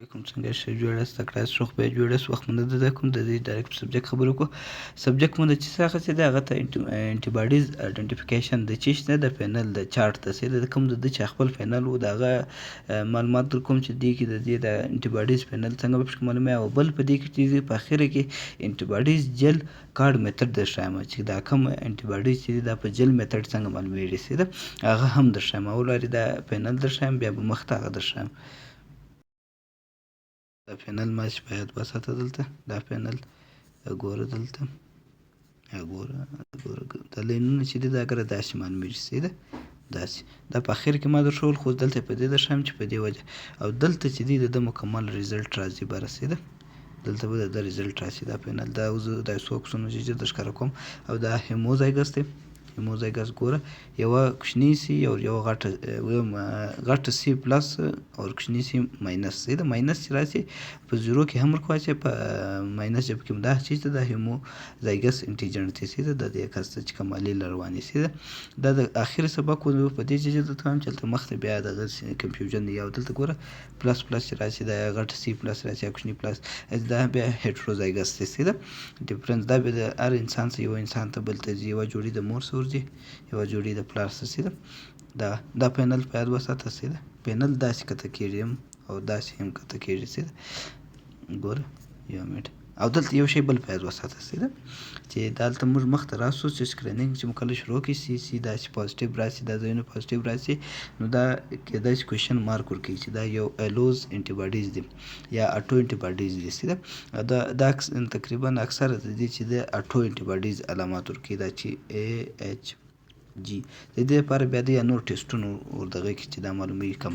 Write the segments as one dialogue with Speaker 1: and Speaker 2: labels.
Speaker 1: علیکم، څنګه ښه جوړ یاست؟ تکړه یاست؟ ښه خو بیا جوړ یاست. وخت مو نه ده کوم د دې ډایرکټ سبجیکټ خبرو کو. سبجیکټ مو د چې څه اخیستی دی، هغه ته انټي باډیز آیډنټیفیکیشن د چیش ده، د پینل د چارټ ته سي د کوم د چې خپل پینل و، دغه معلومات در کوم چې دې کې د دې د انټي باډیز پینل څنګه به معلومه، او بل په دې کې چې په اخره کې انټي باډیز جل کارډ میتھډ در ښایم چې دا کوم انټي باډیز چې دا په جل میتھډ څنګه معلومیږي، سي ده هغه هم در ښایم. اول واري دا پینل در ښایم، بیا به مخته هغه در ښایم. دا پینل ما چې په یاد وساته، دلته دا پینل ګوره، دلته ګوره ګوره، دا لاینونه چې دي دا ګره داسې معلومیږي، صحیح ده؟ داسې دا په اخر کې ما درښول، خو دلته په دې درښایم چې په دې وجه او دلته چې دی د ده مکمل result راځي بره، صحیح ده؟ دلته به د ده result راشي. دا پینل دا اوس دا څو عکسونه چې در ښکاره کوم، او دا homozygous دی. Homozygous ګوره، یوه کوچنی C او یوه غټه، غټه C plus او کوچنی C minus، صحیح ده؟ Minus چې راشي په zero کې هم ورکوي، په minus چې پکې دا چې ده homozygous antigen دی، صحیح ده؟ د دې کس چې کوم allele رواني، صحیح ده؟ دا د اخر سبق په دې چې درته وایم چې هلته مخته بیا دغه confusion دی. او دلته ګوره، plus plus چې راشي، دا غټه C plus راشي یا کوچنی plus، دا بیا heterozygous دی، صحیح ده؟ Difference دا بیا د هر انسان څخه یو انسان ته بل ته ځي، یوه جوړي د مور څخه ورځي، یوه جوړي د پلار څخه، صحیح ده؟ دا دا پینل په یاد وساته، صحیح ده؟ پینل داسې کته کېږي هم او داسې هم کته کېږي، صحیح ده؟ ګوره یو منټ، او دلته یو شی بل په یاد وساته، صحیح ده؟ چې دلته موږ مخته راسو چې screening چې مو کله شروع کړي، C C داسې positive راسي، دا ځایونه positive راسي، نو دا کېدای شي question mark ورکوي چې دا یو allo antibodies دي یا auto antibodies دي، صحیح ده؟ دا دا تقریبا اکثره د دې چې د auto antibodies علامات ورکوي، دا چې ای اچ جی، د دې لپاره بیا د یا نور ټیسټونو ور دغه کې چې دا معلوموي کم.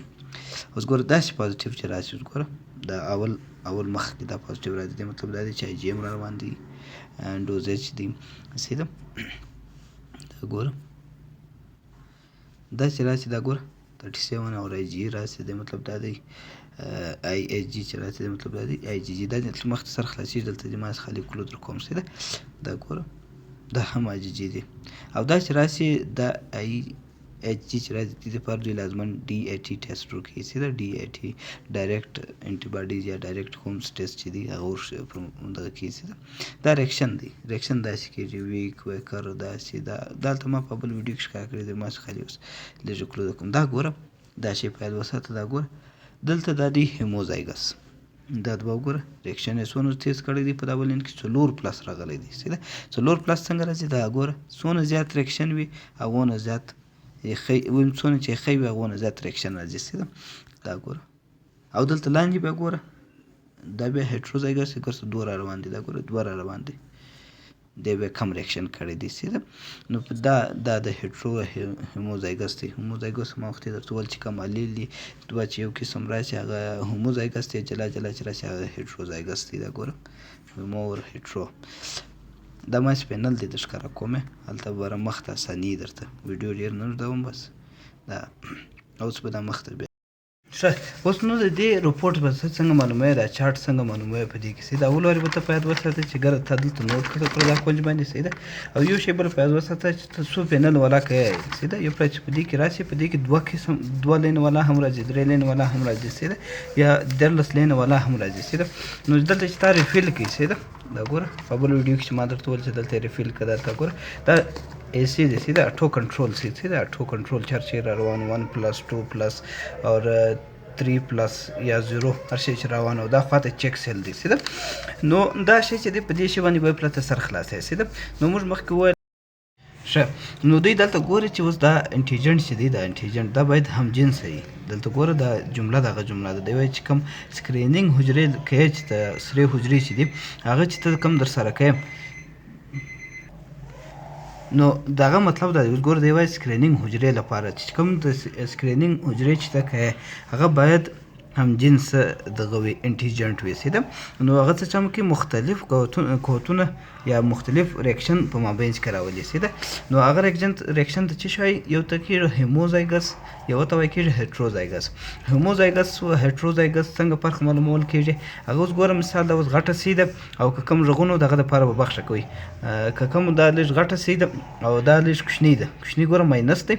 Speaker 1: اوس ګوره، داسې positive چې راسي، اوس ګوره دا اول اول مخ کې دا positive راځي، د مطلب دا دی چې IgM را روان دي، dosage دی، صحیح ده؟ دا ګوره، دا چې راسي، دا ګوره 37 او آی جی راسي، د مطلب دا دی آی ایچ جی چې راسي، د مطلب دا دی آی جی جی. دا د مخ سر خلاصیږي، دلته د ما خالي کولو در کوم، صحیح ده؟ دا ګوره، دا هم آی جی جی دی. او دا چې راسي، دا آی ایچ جی چې راځي، دې لپاره دوی لازماً DAT test ورکوي، صحیح ده؟ DAT، direct antibodies یا direct Coombs test چې دی هغه ور دغه کېږي، صحیح ده؟ دا reaction دی، reaction داسې کېږي، weak weaker داسې. دا دلته ما په بل ویډیو کې ښکاره کړی دی، ما خالي اوس لږ کلو کوم. دا ګوره، دا شی په یاد وساته. دا ګوره، دلته دا دی homozygous. دا دوه وګوره، reaction یې څونه تیز کړی دی، په دا بل کې څلور plus راغلی دی، صحیح ده؟ څلور plus څنګه راځي؟ دا ګوره، څونه زیات reaction وي هغونه زیات ښی ویم، څونه چې ښی وي هغونه زیات reaction راځي، صحیح ده؟ دا ګوره، او دلته لاندې بیا ګوره، دا بیا heterozygous ګرځه، دوه را روان دي. دا ګوره، دوه را روان دي، دی بیا کم reaction کړی دی، صحیح ده؟ نو دا دا د hetero homozygous دی. Homozygous ما وختي درته وویل چې کوم allele دي دوه چې یو قسم راشي هغه homozygous دی، جلا جلا چې راشي هغه heterozygous دی. دا ګوره، homo or hetero. دا ما پینل دی د ښکاره کوم، هلته بره مخته اساني درته ویډیو ډېر نه اوږدوم، بس دا اوس به دا مخته بیا ښه. اوس نو د دې رپورټ به څنګه معلوموي، دا چارټ څنګه معلوموي په دې کې؟ صحیح ده، اول واري به ته په یاد وساته چې ګره تا دلته note کړه پر دا کونج باندې، صحیح ده؟ او یو شی بل په یاد وساته چې ته څو پینل والا کوې، صحیح ده؟ یو پر چې په دې کې راشي، په دې کې دوه قسم، دوه line والا هم راځي، درې line والا هم راځي، صحیح ده؟ یا 13 line والا هم راځي، صحیح ده؟ نو دلته چې تا refill کوي، صحیح ده؟ دا ګوره، په بل ویډیو کې چې ما درته وویل چې دلته refill کړه، دلته ګوره، دا AC دی، صحیح ده؟ Auto control، صحیح ده؟ Auto control چر چې را روان 1 plus، 2 plus او 3 plus یا 0، هر شی چې روان، او دا خواته check cell دی، صحیح ده؟ نو دا شی چې دی په دې شی باندې به پلته سر خلاصی، صحیح ده؟ نو موږ مخکې وویل ښه، نو دوی دلته ګوري چې اوس دا antigen چې دی، دا antigen دا باید هم جنس وي. دلته ګوره، دا جمله دغه جمله ده، دی وایي چې کوم screening حجرې کوي، چې ته سرې حجرې چې دي هغه چې ته کوم در سره کوي، نو دغه مطلب دا دی. اوس ګوره، دی وایي screening حجرې لپاره چې کوم د screening حجرې چې ته کوي هغه باید هم جنس دغه وي، antigen وي، صحیح ده؟ نو هغه څه چې کې مختلف قوتونه یا مختلف reaction په مابین کې راولي، صحیح ده؟ نو هغه reaction ته چې شوی، یو ته کېږي homozygous، یو ته وایي کېږي heterozygous. Homozygous او heterozygous څنګه فرق معلومول کېږي؟ هغه اوس ګوره، مثال دا اوس غټه C ده، او که کوم رغونو دغه دپاره به بخښه کوي، که کوم دا لږ غټه C ده او دا لږ کوچنی ده، کوچنی ګوره minus دی،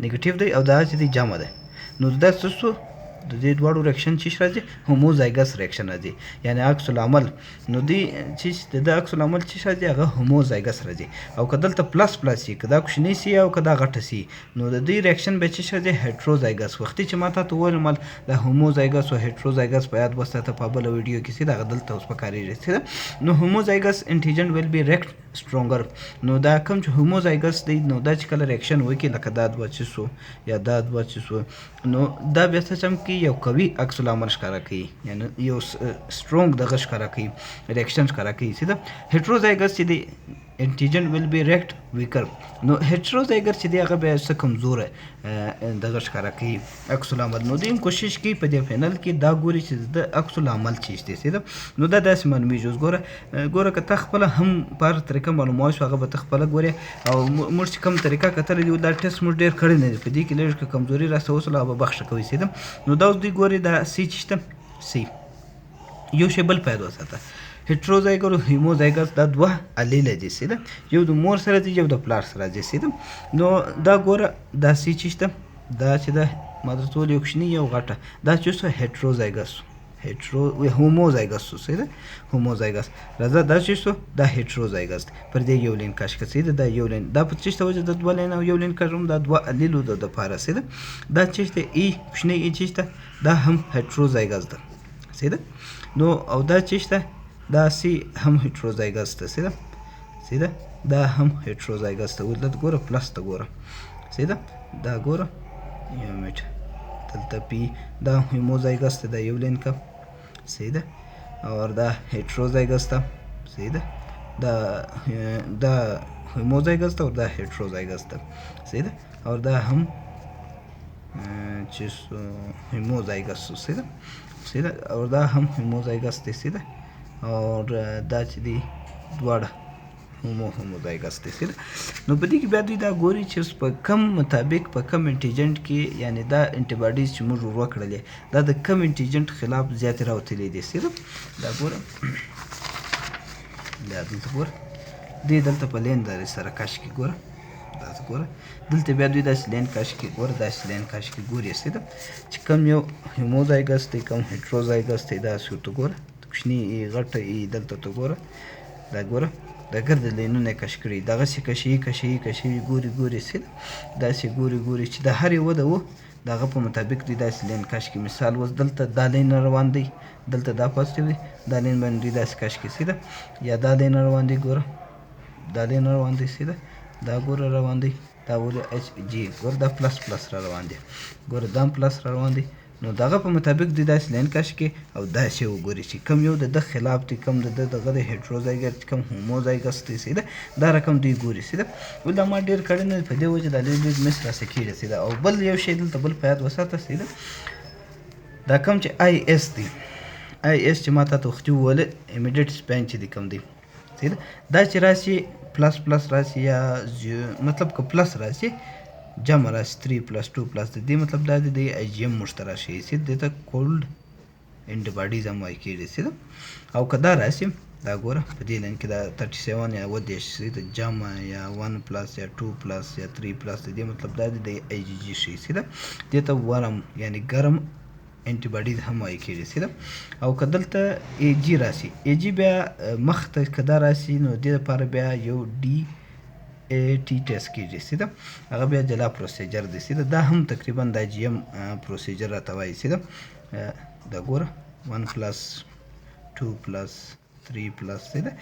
Speaker 1: negative دی، او دا چې دی جمع دی، نو دا څه شو؟ د دې دواړو ریاکشن چې راځي هوموزایګس ریاکشن راځي، یعنی عکس العمل. نو دی چې د ده عکس العمل چې راځي هغه هوموزایګس راځي. او که دلته پلس پلس سي، که دا کوچنی سي او که دا غټه سي، نو د دې ریاکشن به چې راځي هیټروزایګس. وختي چې ما تاته وویل مال د هوموزایګس او هیټروزایګس په یاد وساته په بله ویډیو کې سي، دغه دلته اوس پکارېږي سي ده. نو هوموزایګس انټیجن ویل بي ریکټ سټرونګر. نو دا کوم چې هوموزایګس دی، نو دا چې کله ریاکشن وکړي لکه دا دوه چې سو یا دا دوه چې سو، نو دا بیا څه چم کوي یو قوي عکس العمل ښکاره کوي، یعنی یو سترونګ دغه ښکاره کوي، ریاکشن ښکاره کوي سي ده. هیټروزایګس چې دی انټیجن ویل بي ریکټ ویکر. نو هیټروزایګر چې دی هغه بیا څه کمزوره دغه ښکاره کوي عکس العمل. نو دوی هم کوشش کوي په دې فینل کې دا ګوري چې د عکس العمل څه دی سي ده. نو دا داسې معلومیږي. اوس ګوره ګوره که تا خپله هم په هره طریقه معلومولی شو هغه به ته خپله ګورې. او موږ چې کوم طریقه کتلې دي دا ټیسټ موږ ډېر کړی نه دی، په دې کې لږ که کمزوري راسره وسوله هغه به بخښه کوي سي ده. نو دا اوس دوی ګوري دا سي چې شته سي یو شی بل پیدا وساته، هیټروزایګر او هیموزایګس دا دوه الیله دي سي ده، یو د مور سره دی یو د پلار سره دی سي ده. نو دا ګوره دا سي چې شته دا چې ده ما درته وویل یو کوچنی یو غټه، دا چې څه هیټروزایګس هوموزایګس سو سي ده، هوموزایګس. راځه دا چې څه دا هیټروزایګس دی، پر دې یو لین کش کړه سي ده، دا یو لین دا په څه شته وجه د دوه لین او یو لین کشوم دا دوه الیلو د دپاره سي ده. دا چې شته ای کوچنی ای چې شته دا هم هیټروزایګس ده سي ده. نو او دا چې شته دا سی هم هیټروزایګس ده سي ده، سي ده، دا هم هیټروزایګس ده. ولته ګوره پلس ته ګوره سي ده، دا ګوره یو منټ دلته پی دا هیموزایګس ده، دا یو لین کا سي ده، او دا هیټروزایګس ده سي ده، دا هیموزایګس ده او دا هیټروزایګس ده سي ده، او دا هم چې هیموزایګس سي ده، سي ده، او دا هم هیموزایګس دی سي ده، او دا چې دی دواړه هوموزایګس دی سي ده. نو په دې کې بیا دوی دا ګوري چې اوس په کم مطابق په کم انټیجنټ کې، یعنی دا انټیباډیز چې موږ ور وکړلې دا د کم انټیجنټ خلاف زیاتې راوتلې دي سي ده. دا ګوره دا دلته ګوره دوی دلته په لین دارې سره کش کې ګوره دا ګوره دلته بیا دوی داسې لین کش کې ګوره داسې لین کش کې ګوري سي ده چې کم یو هیموزایګس دی کم هیټروزایګس دی. داسې ورته ګوره کوچنی ای غټه ای دلته ته ګوره دا ګوره دا ګرد لینونه کش کړي دغسې کشوي کشوي کشوي ګوري ګوري سي ده داسې ګوري ګوري چې د هر یوه د و د هغه په مطابق دوی داسې لین کش کړي. مثال اوس دلته دا لین روان دی دلته دا پازیټیو دی دا لین باندې دوی داسې کش کړي سي ده، یا دا لین روان دی ګوره دا لین روان دی سي ده، دا ګوره روان دی دا ولې اچ جی ګوره دا پلس پلس را روان دی ګوره دا هم پلس را روان دی. نو دغه په مطابق دوی داسې لین کش کړي او داسې وګوري چې کم یو د ده خلاف دی کم د ده دغه دی هیټروزایګس کم هوموزایګس دی سي ده، دا رقم دوی ګوري سي ده. ولې دا ما ډېر کړی نه دی په دې وجه دا لږ لږ مس راسه کېږي سي ده. او بل یو شی دلته بل په یاد وساته سي ده، دا کم چې آی اس دی آی اس چې ما تا ته وختي وویل امیډیټ سپین چې دی کم دی سي ده، دا چې راسي پلس پلس راسي یا مطلب که پلس راسي جمع راسي 3 پلس 2 پلس د دې مطلب دا دی د آی جي ام موږ ته راشي سي ده، دې ته کولډ انټي باډیز هم وایي کېږي سي ده. او که دا راسي دا ګوره په دې لین کې دا 37 یا 37 سي ده جمع یا 1 پلس یا 2 پلس یا 3 پلس د دې مطلب دا دی د آی جي جي ښیي سي ده، دې ته ورم یعنی ګرم انټي باډیز هم وایي کېږي سي ده. او که دلته ای جي راسي ای جي بیا مخ ته که دا راسي نو دې لپاره بیا یو ډي ای ټي ټیسټ کېږي سي ده، هغه بیا جلا پروسیجر دی سي ده. دا هم تقریبا د جي ام پروسیجر راته وایي سي ده. دا ګوره 1 پلس 2 پلس 3 پلس سي ده.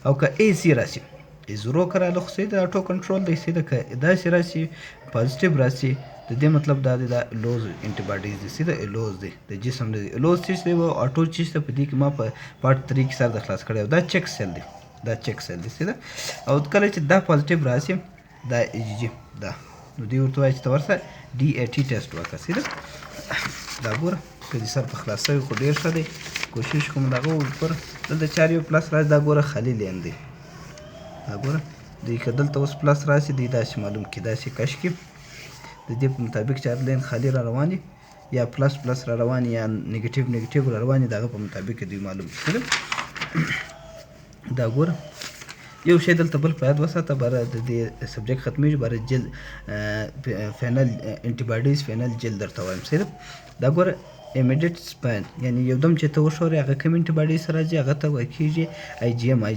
Speaker 1: او که ای سي راسي ای زیرو که راله خو سي ده اټو کنټرول دی سي ده، که داسې راسي پازیټیو راسي د دې مطلب دا دی دا لوز انټي باډیز دی سي ده، لوز دی د جسم دی لوز چې دی او اټو چې دی په دې کې ما په پارټ 3 کې سر د خلاص کړی او دا چک سیل دی دا چک سیل دی سي ده. او کله چې دا پازیټیو راسي دا ای جي جي دا نو دوی ورته وایي چې ته ورسه ډي ای ټي ټیسټ وکړه سي ده. دا ګوره که دې سر په خلاص شوی خو ډېر ښه دی، کوشش کوم دغه وګوره دلته چار یو پلس راسي دا ګوره خالي لین دی دا ګوره دوی که دلته اوس پلس راسي دوی داسې معلوم کړي داسې کش کړي د دې په مطابق چې هر لین خالي را روان دي یا پلس پلس را روان یا نیګیټیو نیګیټیو را روان دي د هغه په مطابق دوی معلوم کړي. دا ګوره یو شی دلته بل په یاد وساته باره د دې سبجیکټ ختمېږي باره جل فینل انټي باډیز فینل جل درته وایم صحیح ده. دا ګوره Immediate span، یعنی یو دم چې ته وښورې، هغه کوم انټي باډیز راځي، هغه ته وایي کېږي آی جي ایم. آی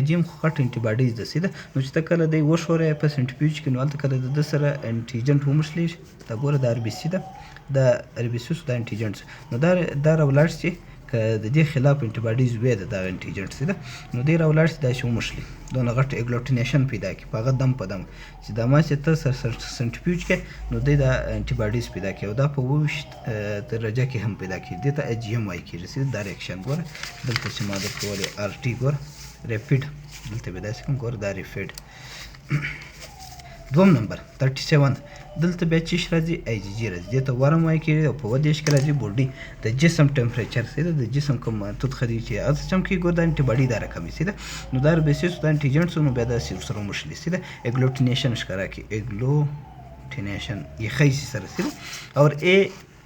Speaker 1: جي ایم خو غټ انټي باډیز ده، صحیح ده؟ نو چې ته کله دی وښورې په سنټریفیوج کې، نو هلته کله د ده سره انټیجنټ وموښلېږي. دا ګوره، د آر بي سي ده، د آر بي سي دا انټیجنټ، نو دا راولاړ شي. که د دې خلاف انټي باډیز وې د دغه انټیجنټ، صحیح ده؟ نو دی راولاړ شي، داسې وموښلي، دونه غټ اګلوټینیشن پیدا کړي په هغه دم په دم چې دا ما چې ته سنټریفیوج کې، نو دی دا انټي باډیز پیدا کړي او دا په 27 درجه کې هم پیدا کړي. دې ته آی جي ایم وایي کېږي، صحیح؟ دا ریاکشن ګوره، دلته چې ما درته وویل آر ټي، ګوره ریپید، دلته به داسې کوم، ګوره دا ریپید. دوم نمبر 37، دلته بیا چیش راځي؟ آی جي جي راځي. دې ته warm وایي کېږي او په 37 کې راځي. Body د جسم temperature، صحیح ده؟ د جسم کوم تود خدي چې هغه څه چم کې، ګور د انټي باډي دا رقم، صحیح ده؟ نو دا بیسیس د انټیجنټ، نو بیا داسې ورسره وموښلي، صحیح ده؟ اګلوټینیشن ښکاره کړي، اګلوټینیشن یې ښیي سره، صحیح ده؟ او ای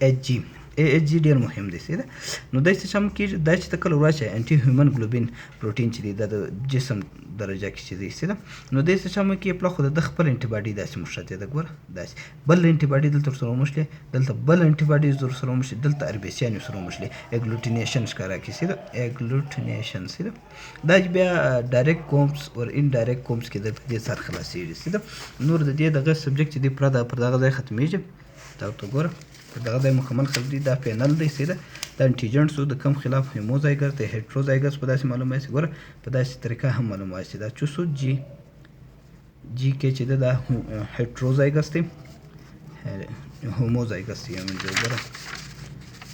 Speaker 1: ایچ جي، ای ایچ جي ډیر مهم دی، صحیح ده؟ نو دا څه چم کېږي؟ دا چې ته کله وراشه anti human globin protein چې دی، دا د جسم درجه کې چې دی، صحیح ده؟ نو دې څه چم کې پله خو د خپل انټي باډي داسې مښته ده. ګوره، داسې بل انټي باډي دلته سره وموښلې، دلته بل انټي باډي سره وموښلې، دلته ار بي سیان سره وموښلې، اګلوټینیشن ښکاره کړي، صحیح ده؟ اګلوټینیشن، صحیح ده؟ دا بیا direct Coombs او indirect Coombs کې د دې سر خلاصېږي، صحیح ده؟ نور د دې دغه subject چې دی پر دغه ځای ختمېږي. دا ورته ګوره، پر دغه ځای مکمل خبرې. دا پینل دی، صحیح ده؟ دا انټیجنټس د کم خلاف homozygous دی، heterozygous په داسې معلومه شي. ګوره، په داسې طریقه هم معلومه شي. دا چوسو جی جی کې چې ده، دا heterozygous دی، homozygous دی. یعنی ګوره،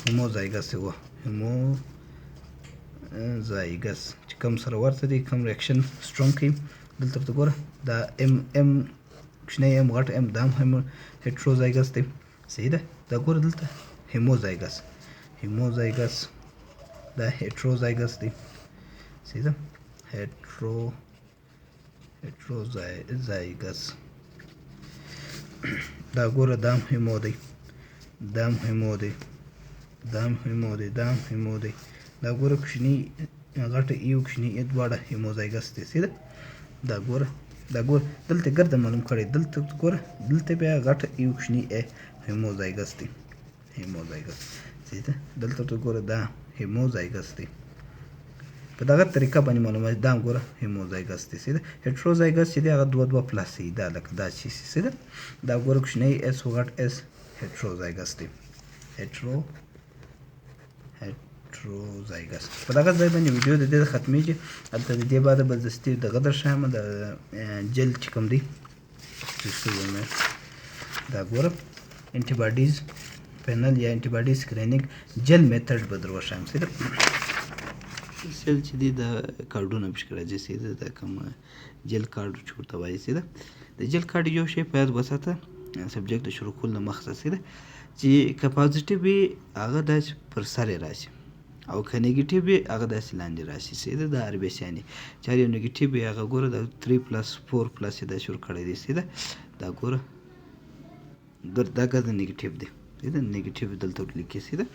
Speaker 1: homozygous دی و homozygous چې کم سره ورته دی، کم reaction strong کوي. دلته ورته ګوره، دا ایم ایم، کوچنی ایم، غټ ایم، دا هم heterozygous دی، صحیح ده؟ دا ګوره، دلته homozygous، homozygous، دا heterozygous دی، صحیح ده؟ Heterozygous. دا ګوره، دام homo دی، دام homo دی، دام homo دی، دام homo دی. دا ګوره، کوچنی غټه ای او کوچنی ای دواړه homozygous دی، صحیح ده؟ دا ګوره، دا ګوره، دلته ګرده معلوم کړی. دلته ګوره، دلته بیا غټه ای او کوچنی ای homozygous دی، homozygous، صحیح ده؟ دلته ته ګوره، دا homozygous دی. په دغه طریقه باندې معلومات. دا ګوره، homozygous دی، صحیح ده؟ Heterozygous چې دی، هغه دوه دوه plus دی، دا لکه دا چې، صحیح ده؟ دا ګوره، کوچنی اس او غټ اس heterozygous دی، heterozygous. په دغه ځای باندې ویډیو د دې ختمېږي. هلته د دې بعد به دستي دغه درښایم، د جل چې کوم دی. دا ګوره، antibodies panel یا antibody screening gel method به در وښایم، صحیح ده؟ جل چې دی، دا کارډونه پکې راځي، صحیح ده؟ دا کوم gel card چې ورته وایي، صحیح ده؟ د gel card یو شی په یاد وساته، subject د شروع کولو نه مخته، صحیح ده؟ چې که positive وي، هغه داسې پر سر یې راشي او که negative وي، هغه داسې لاندې راشي، صحیح ده؟ د آر بي سیانې چې هر یو negative وي، هغه ګوره، د 3 plus 4 plus یې داسې ورکړی دی، صحیح ده؟ دا ګوره، دا ګرده negative دی، صحیح ده؟ Negative دلته ولیکي، صحیح ده؟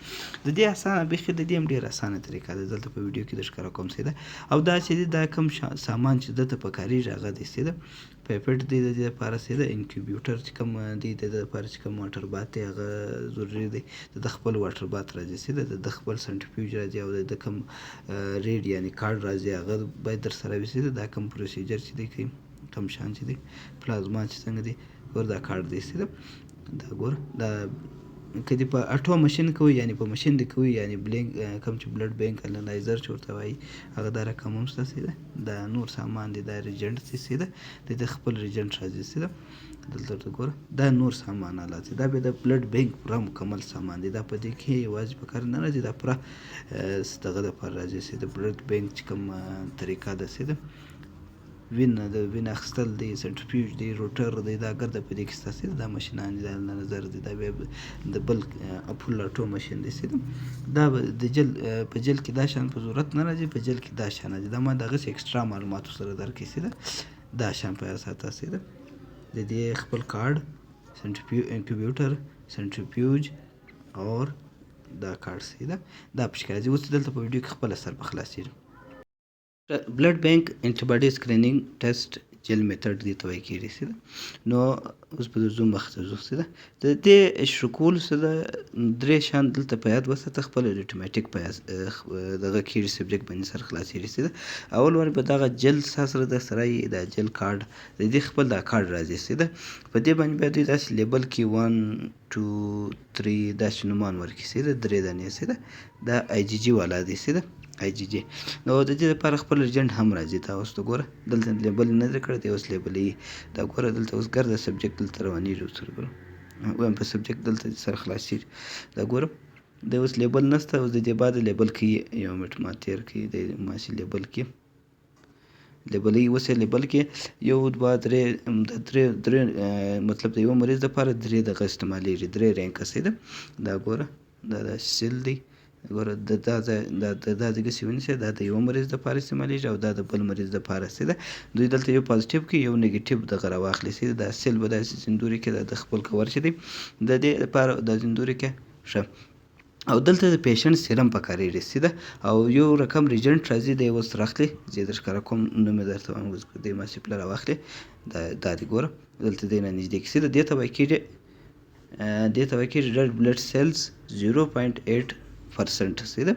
Speaker 1: د دې اسانه، بیخي د دې هم ډېره اسانه طریقه ده، دلته په ویډیو کې د ښکاره کوم، صحیح ده؟ او دا چې دی، دا کوم سامان چې دلته پکارېږي، هغه دی، صحیح ده؟ Pipette دی د دې لپاره، صحیح ده؟ Incubator چې کوم دی د دې لپاره، چې کوم water bath دی، هغه ضروري دی. د ده خپل water bath راځي، صحیح ده؟ د ده خپل centrifuge راځي او د کوم ریډ یعنی کارډ راځي، هغه باید در سره وي، صحیح ده؟ دا کوم procedure چې دی کوي، کوم شان چې دی، پلازما چې څنګه دی، ګور دا کارډ دی، صحیح ده؟ دا ګور، دا که دې په auto machine کوي، یعنی په ماشین دې کوي، یعنی بلینک کوم چې blood bank analyzer چې ورته وایي، هغه دا رقم هم شته، صحیح ده؟ دا نور سامان دی، دا reagent دی، صحیح ده؟ د دې خپل reagent راځي، صحیح ده؟ دلته ورته ګوره، دا نور سامان آلات دي. دا بیا د blood bank پوره مکمل سامان دی. دا په دې کې یوازې په کار نه راځي، دا پوره دغه دپاره راځي، صحیح ده؟ Blood bank چې کوم طریقه ده، صحیح ده؟ وینه د وینه اخیستل دی، centrifuge دی، rotor دی، دا ګرده په دې کې شته، صحیح ده؟ دا ماشینان دي، دا نظر دی، دا بیا د بل full auto machine دی، صحیح ده؟ دا به د جل په جل کې دا شان په ضرورت نه راځي، په جل کې دا شان راځي. دا ما دغسې extra معلوماتو سره درکړي، صحیح ده؟ دا شان په یاد ساته، صحیح ده؟ د دې خپل کارډ، incubator، centrifuge اور دا کارډ، صحیح ده؟ دا پکې راځي. اوس دلته په ویډیو کې خپله سر په خلاصېږي. Blood bank antibody screening test جل میتھډ دې ته وایي کېږي، صحیح ده. نو اوس به درځو مخته ځو، صحیح ده. د دې شروع کولو سره درې شیان دلته په یاد وساته، خپل اریټمیټیک په یاد دغه کېږي، سبجیکټ باندې سره خلاصېږي، صحیح ده. اول وار به دغه جل ستا سره در سره یي، دا جل کارډ د دې خپل دا کارډ راځي، صحیح ده. په دې باندې بیا دوی داسې لیبل کې 1 2 3 داسې نومان ورکړي، صحیح ده، درې دانې، صحیح ده. دا آی جي جي والا دی، صحیح ده، آی جي جي. نو د دې لپاره خپل ریجنټ هم راځي. تا اوس ته ګوره دلته لیبل نه دی کړی، دی اوس لیبلوي. دا ګوره دلته اوس ګرده سبجیکټ دلته روانېږي، اوس سره ګوره وایم په سبجیکټ دلته سره خلاصېږي. دا ګوره دی اوس لیبل نشته، اوس د دې بعد لیبل کوي. یو منټ ما تېر کړي، دی ماسې لیبل کړي، لیبلوي. اوس یې لیبل کې 1 2 3، د درې درې مطلب د یو مریض دپاره درې دغه استعمالېږي، درې رینکه، صحیح ده. دا ګوره دا داسې سیل دی، ګوره د دا ځای، دا د دا ځای ګسې ونیسئ، دا د یو مریض دپاره استعمالېږي او دا د بل مریض دپاره، صحیح ده. دوی دلته یو پازیټیو کوي، یو نیګیټیو دغه راواخلي، صحیح ده. دا سیل به داسې زندوري کې، دا د خپل کور چې دی د دې دپاره دا زندوري کې ښه. او دلته د پیشنټ سیرم پکارېږي، صحیح ده. او یو رقم ریجنټ راځي، دی اوس راخلي، زه یې در ښکاره کوم، نوم یې درته وایم، اوس دی ماسې پله راواخلي. دا دی ګوره دلته دی نه نږدې کې، صحیح ده. دې ته وایي کېږي، دې ته وایي کېږي ریډ بلډ سیلز 0.8%، صحیح ده.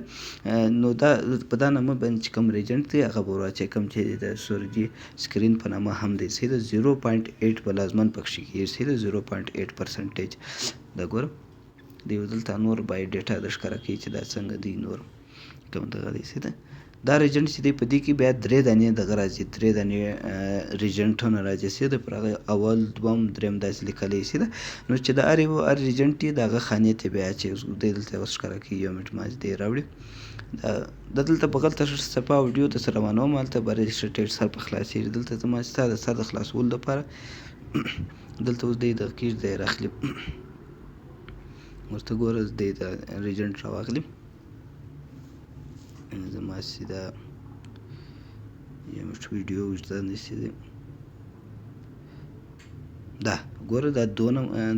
Speaker 1: نو دا په دا نامه باندې چې کوم ریجنټ دی هغه به ورواچوي، کوم چې د سورجي سکرین په نامه هم دی، صحیح ده. 0.8 به لازماً پکښې کېږي، صحیح ده، 0.8%. دا ګوره دی اوس دلته نور بای ډیټا در ښکاره کوي چې دا څنګه دی، نور کوم دغه دی، صحیح ده. دا ریجنټ چې دی په دې کې بیا درې دانې دغه راځي، درې دانې ریجنټونه راځي، صحیح ده. پر هغه اول دوم دریم داسې لیکلی، صحیح ده. نو چې د هر یو هر ریجنټ دی د هغه خانې ته بیا چې اوس دی دلته اوس ښکاره کوي. یو منټ ما دی راوړي، دا دلته په غلطه ښه صفا ویډیو در سره روانوم، هلته به ښه ټیټ سر په خلاصېږي. دلته زما ستا د سر د خلاصولو دپاره دلته اوس دی دغه کېږي، دی راخلي، ورته ګوره دی دا ریجنټ راواخلي. زما سیده یو منټ ویډیو اوږده نشي دی. دا ګوره دا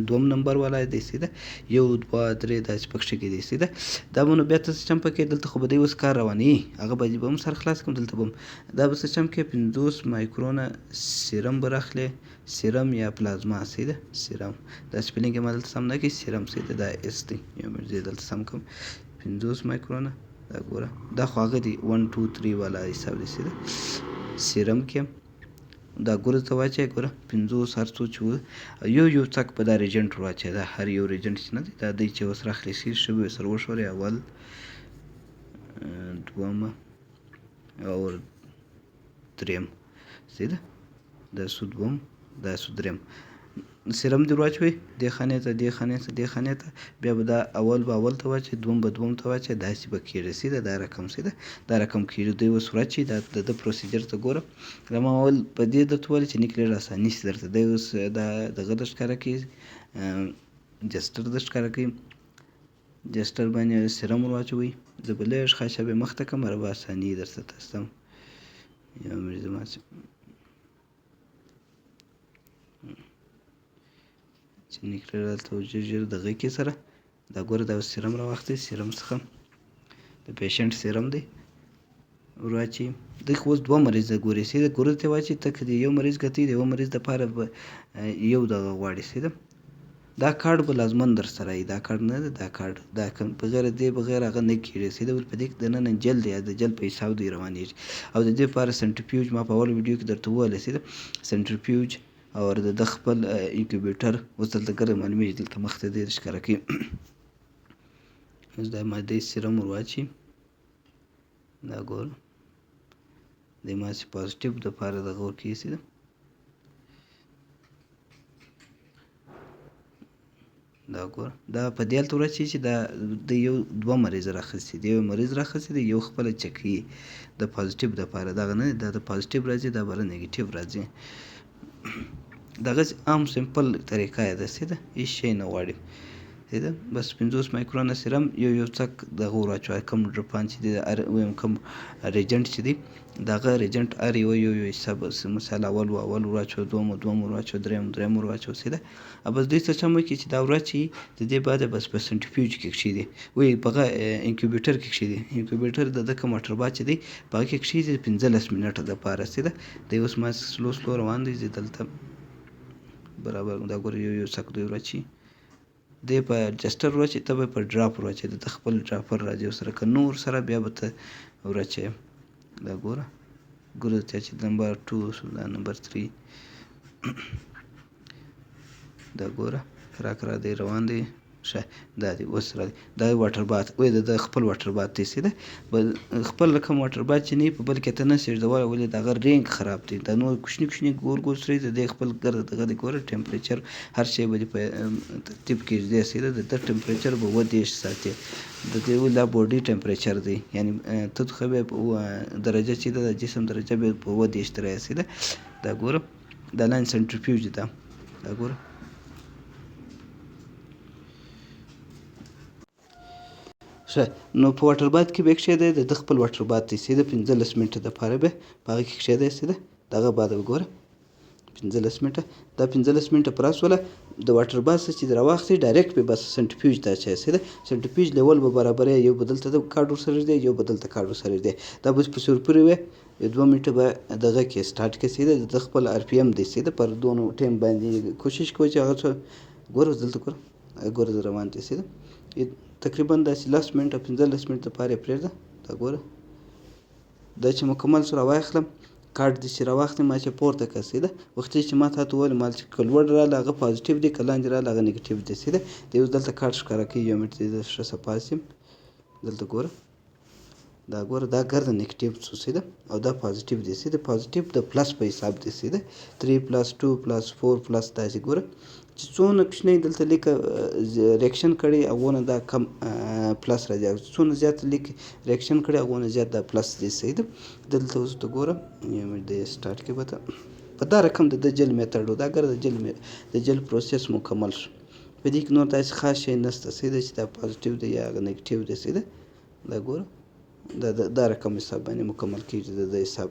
Speaker 1: دوم نمبر والا دی، صحیح ده. 1 2 3 داسې پکښې کې دی، صحیح ده. دا به نو بیا ته څه چم پکې دلته خو به دی اوس کار روانوي، هغه به به هم سر خلاص کړم. دلته به هم دا به څه چم کې 50 مایکرونه سیرم به راخلې، سیرم یا پلازما، صحیح ده. سیرم دا سپیلینګ یې ما دلته سم نه کړي، سیرم، صحیح ده. دا اس دی، یو منټ زه یې دلته سم کړم. 50 مایکرونه دا ګوره دا خو هغه دی 1 2 3 والا حساب دی، صحیح ده. سیرم کې دا ګوره ته واچوې، ګوره 50 هر څو چې و یو یو څک به دا ریجنټ ور واچوې. دا هر یو ریجنټ چې نه دی دا دی چې اوس راخلي، ښه ښه به یې سره وښورې. اول، دومه او دریم، صحیح ده. دا سو دوم، دا سو دریم. سیرم دې ور واچوې دې خانې ته، دې خانې ته، دې خانې ته. بیا به دا اول به اول ته واچوې، دوم به دوم ته واچوې، داسې به کېږي، صحیح ده. دا رقم، صحیح ده، دا رقم کېږي. دوی اوس ور اچوي، دا د ده پروسیجر ته ګوره. دا ما اول په دې درته وویل چې نیک لږ اساني شي درته. دی اوس دا دغه در ښکاره کوي، جسټر در ښکاره کوي. جسټر باندې سیرم ور واچوئ. زه به لږ خاصه به مخته کړم، هغه به اساني درته تاسو ته. یو منټ زما چې نیک لږ هلته ژر ژر دغه کې سره دا ګوره دا اوس سیرم راواخلئ. سیرم څخه د پیشنټ سیرم دی ور واچوي. دی خو اوس دوه مریضه ګوري، صحیح ده. ګوره ته واچوي، ته که د یو مریض کتې، د یو مریض دپاره به یو دغه غواړي، صحیح ده. دا کارډ به لازماً در سره وي، دا کارډ نه دی، دا کارډ دا کوم بغیر دې بغیر هغه نه کېږي، صحیح ده. ولې په دې کې دننه جل دی، د جل په حساب دوی روانېږي. او د دې لپاره سنټریفیوج ما په اول ویډیو کې درته وویل، صحیح ده. سنټریفیوج او د ده خپل انکیوبیټر اوس دلته ګرم معلومېږي، دلته مخته دی ښکاره کوي. اوس دا ماده سیرم ور واچوي. دا ګوره دی ما چې پازیټیو دپاره دغه ورکوي، صحیح ده. دا ګوره دا په دې حالت ورچي چې دا د یو دوه مریض راخستی دی، یو مریض راخستی دی، یو خپله چکوي د پازیټیو دپاره. دغه نه دی، دا د پازیټیو راځي، دا بره نیګیټیو راځي. دغسې عام سمپل طریقه یې ده، صحیح ده، هېڅ شی نه غواړي. صحیح ده. بس 50 مایکرون سیرم یو یو څک دغه ور واچوه، کوم ډرپان چې دی ویم کوم ریجنټ چې دی دغه ریجنټ هر یو یو یو حساب مثال اول و اول ور واچوه، دوم دوم ور واچوه، دریم دریم ور واچوه، صحیح ده. بس دوی څه چم وکړي چې دا ور واچوي، د دې بعد بس په سنټریفیوج کې کښېږدي، وایي په هغه انکیوبیټر کې کښېږدي. انکیوبیټر د ده کوم واټر باد چې دی په هغه کې کښېږدي 15 منټه دپاره، صحیح ده. دی اوس ما سلو سلو روان دی، زه دلته برابر دا ګوره یو یو څک دوی ور واچوي، دی په اډجسټر ور واچوي، ته به په ډراپ ور واچوې، د ده خپل ډراپر راځي ورسره، که نه ورسره بیا به ته ور واچوې. دا ګوره ګوره چا چې نمبر 2 شو، دا نمبر 3، دا ګوره کرا کرا دی روان دی. ښه دا دی اوس را دی، دا واټر بات وایي د ده خپل واټر بات دی، صحیح ده. بل خپل رقم واټر بات چې نه وي په بل کې ته نه شې ږدولی، ولې د هغه رینګ خراب دی، دا نور کوچني کوچني ګور ګور سري د دې خپل ګرده دغه دی. ګوره ټمپریچر هر شی به دې په ترتیب کې ږدې، صحیح ده. د ده ټمپریچر به 37 ساتي، د دې ولې دا باډي ټمپریچر دی، یعنې تودوخه به په درجه چې ده د جسم درجه به په 37 ته راځي، صحیح ده. دا ګوره دا لاین سنټریفیوج ده، دا ګوره ښه. نو په واټر باد کې به یې کښېږدی، د ده خپل واټر باد دی، صحیح ده. 15 منټه دپاره به په هغه کې کښېږدی، صحیح ده. دغه بعد به ګوره 15 منټه، دا 15 منټه پوره سوله، د واټر باد څخه چې راواخلې ډایرکټ به بس سنټریفیوج ته اچوې، صحیح ده. سنټریفیوج لیول به برابرې، یو به دلته کارډ ورسره ږدې، یو به دلته کارډ ورسره ږدې، دا به په سور پورې وي، یو 2 منټه به دغه کې سټارټ کړې، صحیح ده. د ده خپل ار پي ام دی، صحیح ده. پر دونو ټایم باندې کوشش کوه چې هغه څه ګوره، اوس دلته ګوره، ګوره زه روان دی، صحیح ده. تقریبا داسې 10 منټه 15 منټه دپاره یې پرېږده. دا ګوره دا چې مکمل سو راواخلم، کارت دې چې راواخلې ما چې پورته کړه، صحیح ده. وختي چې ما تاته وویل مال چې که لوړ راغله هغه پازیټیو دی، که لاندې راغله هغه نیګیټیو دی، صحیح ده. دی اوس دلته کارت ښکاره کوي، یو منټ دی زه ښه صفا شم. دلته ګوره دا ګوره دا ګرده نیګیټیو څو، صحیح ده، او دا پازیټیو دی، صحیح ده. پازیټیو د پلس په حساب دی، صحیح ده. 3 پلس 2 پلس 4 پلس داسې ګوره چې څونه کوچنی دلته لیکه ریاکشن کړی هغونه دا کم پلس راځي، او څونه زیات لیک ریاکشن کړی هغونه زیات دا پلس دی، صحیح ده. دلته اوس ته ګوره یو منټ دی سټارټ کې به ته په دا رقم د جل میتډ و، دا ګرده د جل پروسس مکمل شو. په دې کې نور داسې خاص شی نشته، صحیح ده، چې دا پازیټیو دی یا هغه نیګیټیو دی، صحیح ده. دا ګوره دا رقم حساب باندې مکمل کېږي د ده حساب.